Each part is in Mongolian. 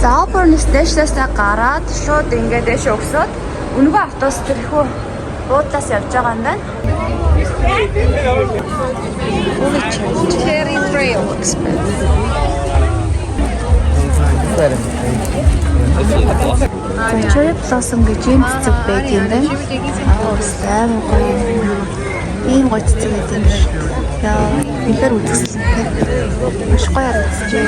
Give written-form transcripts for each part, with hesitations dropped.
За, Auburn Station-аас гараад шууд ингээд дэше өгсөөд үнэгүй автобус тэрхүү буудлаас явж байгаа юм байна. Cherry Trail Express. За, Cherry Blossom гэж ийм цэцэг байт юм байна. Аа, амар гоё юм. Ийм гоё цэцэг байт юм шүү. Яа, үнэхээр үзэсгэлэнтэй. Маш гоё харагдчихжээ.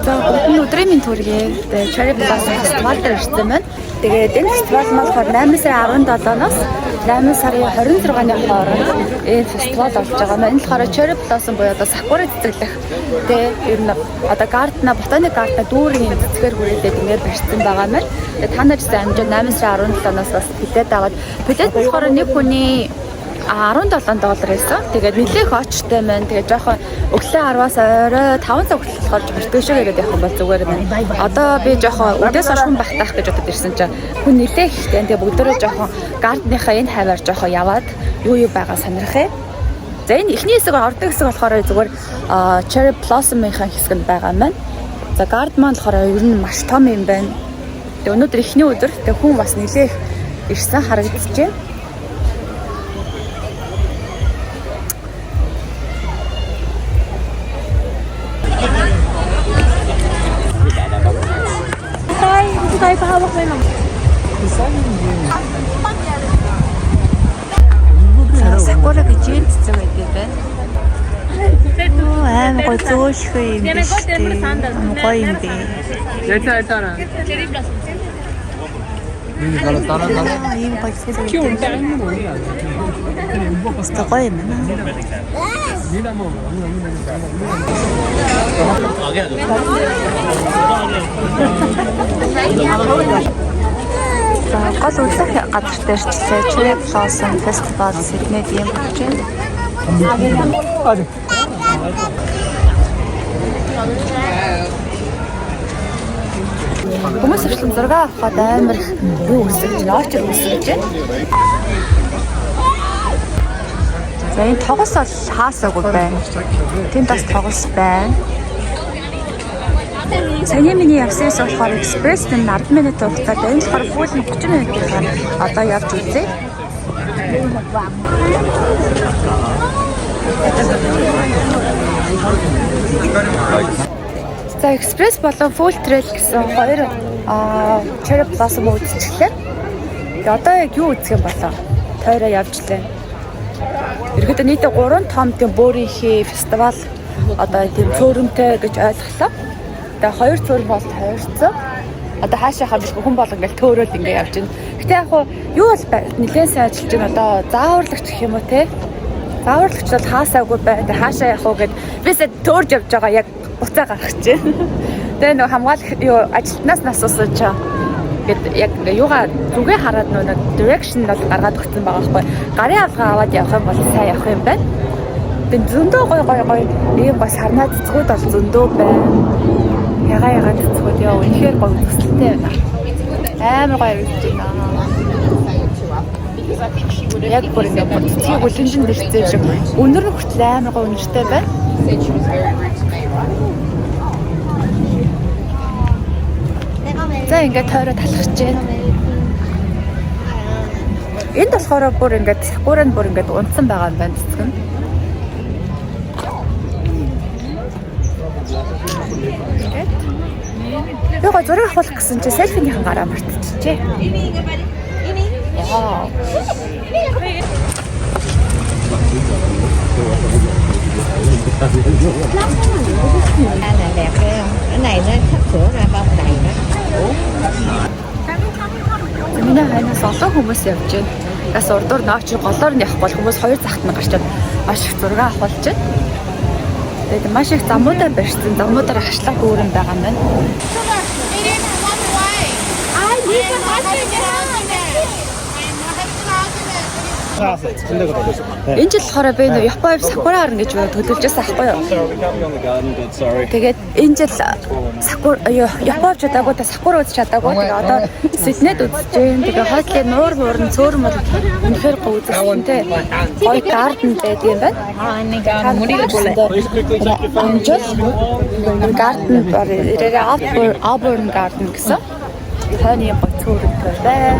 За, бүгд өдрийн мэнд хүргэе. Тэгээ Cherry Blossom фестивал дээр ирсэн байна. Тэгээд энэ фестивал маань болохоор 8 сарын 17-наас 8 сарын 26-ны хооронд энэ фестивал болж байгаа маань. Энэ болохоор Cherry Blossom буюу одоо сакура цэцэглэх, тэгээ ер нь одоо garden аа, botanic garden аа дүүрэн юм цэцгээр хүрээлээд ингээд барьсан байгаа маань. Тэгээ та нар ч гэсэн амжаад 8 сарын 17-наас бас билет аваад, билет болохоор нэг хүний 17 доллар байсан. Тэгээд нэлээх очтой маань. Тэгээд жоохон өглөө 10-аас орой 5 цаг хүртэл болохоор жоохон дөшөө ирээд явах юм бол зүгээр байна. Одоо би жоохон үдээс хойш хүн багтаах гэж бодод ирсэн чинь хүн нэлээх ихтэй. Тэгээд бүгдээрээ жоохон garden ыхаа энэ хаваар жоохон яваад юу юу байгаа сонирхъя. За, энэ эхний хэсэг, ордог хэсэг болохоор зүгээр Cherry Blossom-ийн хэсэг нь байгаа юм байна. За, garden маань болохоор ер нь маш том юм байна. Тэгээд өнөөдөр эхний өдөр, тэгээд хүн бас нэлээх ирсэн харагдаж байна. Tayo, tayo pahawak mo yung За, сакура гэж юм цэцэг байдаг юм байна. Оо, амар гоё зөөлхөн юм биш үү? Амар гоё юм бэ. Аа, ийм гоё цэцэг байдаг. Өстой гоё юм байна. За, гол үзэх газар дээр ирчлээ. Cherry Blossom Festival Sydney-д ийм болж байна. Хүмүүс ирсэн зураг авахад амар их юу үсэж байна, очер үсэж байна. За, энэ тогос бол хаасаагүй байна. Тэнд бас тогос байна. Саяны миний явсан хэсэг болохоор экспресс нь 10 минут хугацаатай. Энэ болохоор full нь 30 минут болохоор одоо явж үзье. За, экспресс болон full trail гэсэн хоёр Cherry Blossom үзчихлээ. Тэгээ одоо яг юу үзэх юм болоо? Тойроо явж лээ. Ерөнхийдөө нийтдээ 3 том тийм бөөрийнхээ фестивал одоо тийм цөөрөмтэй гэж ойлголоо. Тэгээ хоёр цөөрөм бол тойрцоо. Одоо хаашаахаа биш, хүн бол ингээл төөрөөл ингээ явж байна. Гэтэ яг хуу юу бол нэлээд сайн ажиллаж байна. Одоо зааварлагч гэх юм уу те. Зааварлагч бол хаасаагүй байна. Тэгээ хаашаа явах уу гэд бисээ төөрж явж байгаа, яг буцаа гарах чинь. Тэгээ нөгөө хамгаалах юу ажилтнаас нь асуусан чинь гэд яг ингээ юугаа зүгээ хараад нөгөө нэг direction бол гаргаад өгсөн байгаа байхгүй. Гарын авалгаа аваад явах юм бол сайн явах юм байна. Тэгээ зөндөө гой гой гой ийм гой сарнаа цэцгүүд бол зөндөө байна. Яга яга цэцгүүд, яа, үнэхээр гоё төсөлтэй байна. Амар гоё харагдаж байна. Яг бүр ингээ бүр цэцгийн гүлэнжинд ирсэн шиг өнөр нь хүртэл амар гоё үнэртэй байна. За, ингээд тойроо талхаж байна. Энд болохоор бүр ингээд сакура нь бүр ингээд унтсан байгаа юм байна цэцэг нь. Ингээд. Би гоо зураг авах гэсэн чинь селфинийхэн гараа мартчихжээ. Яа. Là đẹp ghê không? Cái này nó sắp sửa ra bông đầy đó. Миний хойноос олон хүмүүс явж байна. Бас урдуур нөө чи голоор нь явах бол хүмүүс хоёр захт нь гарчаад маш их зураг авах болж байна. Тэгээд маш их замуудаар барьсан. Замуудаар хашлаг дүүрэн байгаа юм байна. It is one way. I am not having an argument. I am not having an argument. It is Энэ жил болохоор би нөө Япон сакура харна гэж төлөвлөж байсан аахгүй юу? Тэгээд энэ жил сакура Япон чадаагүй та сакура үзэж чадаагүй. Тэгээд одоо Сиднейд үзэж байна. Тэгээд хойтлын нуур муур нь цөөр мөр үнэхээр гоё үзэсгэлэнтэй. Гоё garden байдаг юм байна. Амжил garden бар ирээрээ Auburn Garden гэсэн. Тойны гоё цөөрөнтэй байна.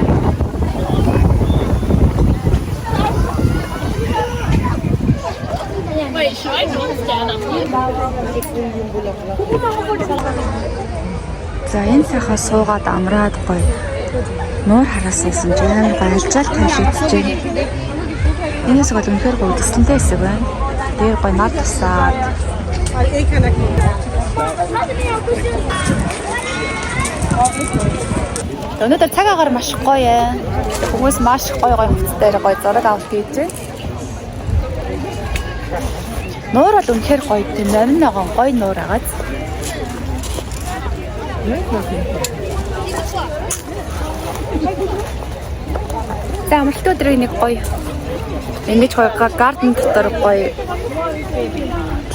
За энэ сайхаа суугаад амраад гоё нуур хараа суусан ч амар гоё альжаал таалагдж байна. Энэс гол үнэхээр гоё үзэсгэлэнтэй хэсэг байна. Дээр гоё нар тусаад. Өнөөдөр цаг агаар маш гоё ээ. Хүмүүс маш гоё гоё хувцастай гоё зураг авалт хийж байна. Нуур бол үнэхээр гоё тийм номин ногоон гоё нуур агааз. За амралтын өдрийг нэг гоё ингэж гоё garden дотор гоё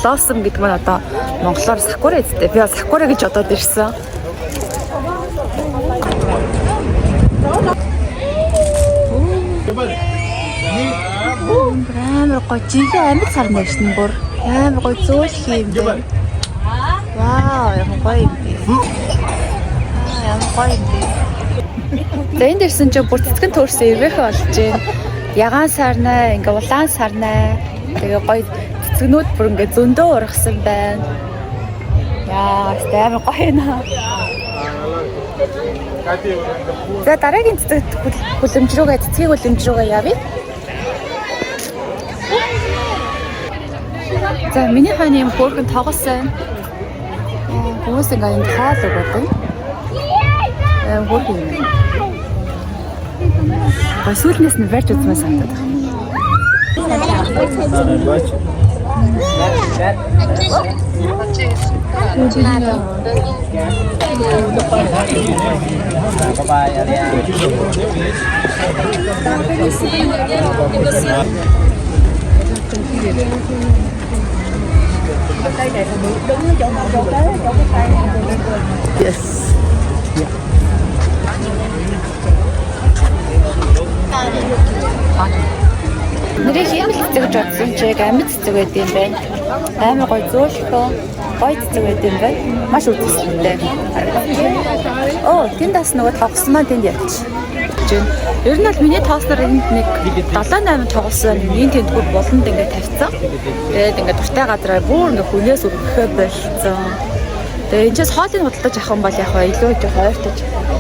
blossom гэдэг нь одоо монголоор сакура эзтэй. Би бол сакура гэж бодоод ирсэн. Амар гоё жинхэнэ амьд сар нэрсэн бүр амар гоё зөөлх юм бэ. Вау, ямар гоё юм бэ. Аа, ямар гоё юм бэ. За энд ирсэн чинь бүр цэцгэн төөрсөн эрвээхэй болж байна. Ягаан сарнай, ингээ улаан сарнай. Тэгээ гоё цэцгнүүд бүр ингээ зөндөө ургасан байна. Яа, амар гоё юм аа. За дараагийн цэцэг хүлэмж рүүгээ цэцгийг хүлэмж рүүгээ явъя. За миний хойно юм хөөрхөн тогос байна. Хүмүүс ингээ энд хоол өгöd байна. Хөөрхөн юм. Гой сүүлнээс нь барьж үзмээр санагдаад байна. Yes. Нэрээ хиймэл цэцэг гэж бодсон чи яг амьд цэцэг байд юм байна. Амар гоё зөөлхөө гоё цэцэг байд юм байна. Маш үзэсгэлэнтэй. Оо, тэнд бас нөгөө тогсон маань тэнд явчих. Ер нь бол миний тоосноор энд нэг 7 8 тогсон байна. Миний тэнд бүр буланд ингээд тавьсан. Тэгээд ингээд дуртай газараа бүр ингээд хүнээс өргөхөө болцсон. Тэгээд энэ чээс хоолыг худалдаж авах юм бол яг хаа илүү жоох ойртож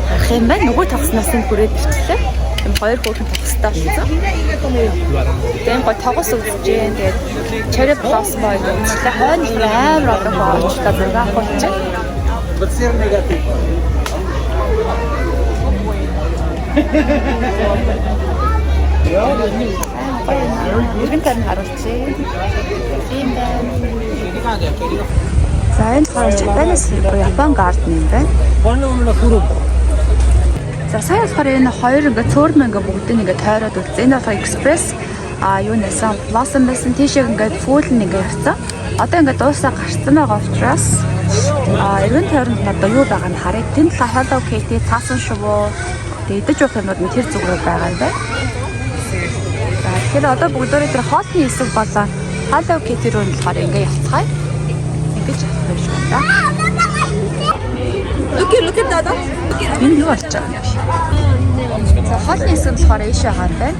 харах юм байна. Нөгөө тогсноос нь хүрээд ирчлээ. Юм хоёр хөөрхөн тогстой болсон. Тэгээд гой тогос үзэж гин. Тэгээд cherry blossom гоё үзлээ. Хойно амар олон хүн орчлоо зураг авах болчих. Эргэн тойрон харуулчих. Тийм байна. За энэ болохоор Japanese Япон garden юм байна. За сая болохоор энэ хоёр ингээ цөөрмө ингээ бүгдийг ингээ тойроод үлдсэн. Энэ болохоор express юу нэсэн blossom байсан тийшээ ингээ фүүл нь ингээ явцсан. Одоо ингээ дуусаа гарцсан байгаа учраас эргэн тойронд нь одоо юу байгаа нь харъя. Тэнд л Hello Kitty, цаасан шувуу тэгээ идэж уух юмнууд нь тэр зүг рүү байгаа юм байна. За тэгэхээр одоо бүгдээрээ тэр хоолны хэсэг болон Hello Kitty рүү нь болохоор ингээ явцгаая. Ингэж явах юм шиг байна. Look at look at that. Энэ юу болж байгаа юм бэ? За хоолны хэсэг нь болохоор ийшээ байгаа юм байна.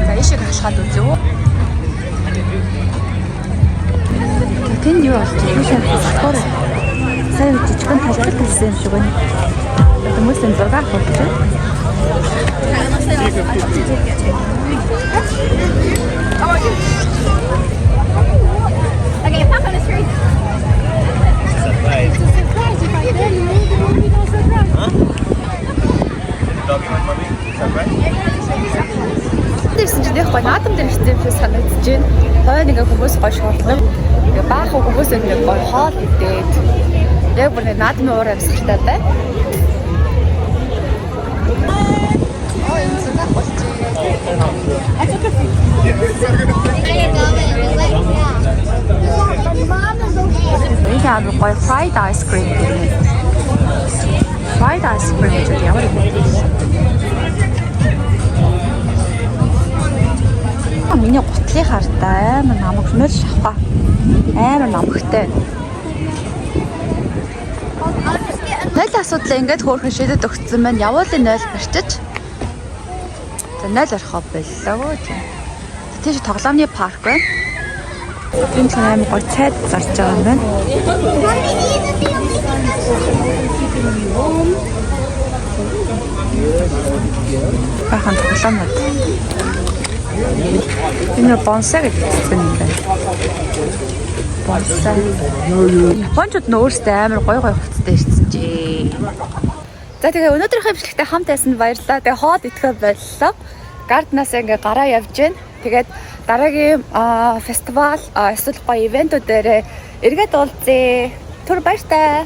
За ийшээ хашгаад үзье. За тэнд юу болж байгаа юм бэ? Сакура. Сая жижигхэн талбар тавьсан юм шиг байна. Хүмүүс энэ зураг авах болж байна. Okay, pop on the screen. It's a surprise. If I tell you, there will be no surprise. Doggy with mommy? Is that right? Ирсэн чинь яг гоё наадам дээр ирсэн юм шиг санагдаж байна. Хойно ингээ хүмүүс гоё шуурлаа. Тэгээ баахан хүмүүс ингээ гоё хоол идээд яг бүр нэг наадмын уур амьсгалтай байна. Оо энэ зураг болчих. Энэ амар гоё fried ice cream гэх юм. Fried ice cream гэж ямар юм бэ? Миний гутлын хартаа амар намаг нөл шавха. Амар намагтай байна. 0 асуудлаа ингээд хөөрхөн шийдэд өгсөн байна. Явуулын 0 барьчиж. За 0 орхоо боллоо. Тийш тоглоомны парк байна. Энэ ч амар гоё цайд зарж байгаа юм байна. Бахан тоглоомнууд. Энэ бонсай гэдэг цэцэг юм байна. Бонсай. Япончууд нь өөрсдөө амар гоё гоё хувцастай ирсэн жээ. За, тэгээ өнөөдрийнхөө бичлэгтээ хамт байсан баярлалаа. Тэгээ хоол идэхээ боллоо. Garden аас ингээ гараа явж гин. Тэгээд дараагийн фестивал эсвэл гоё event үүд дээр эргээд уулзъя. Түр баяртай.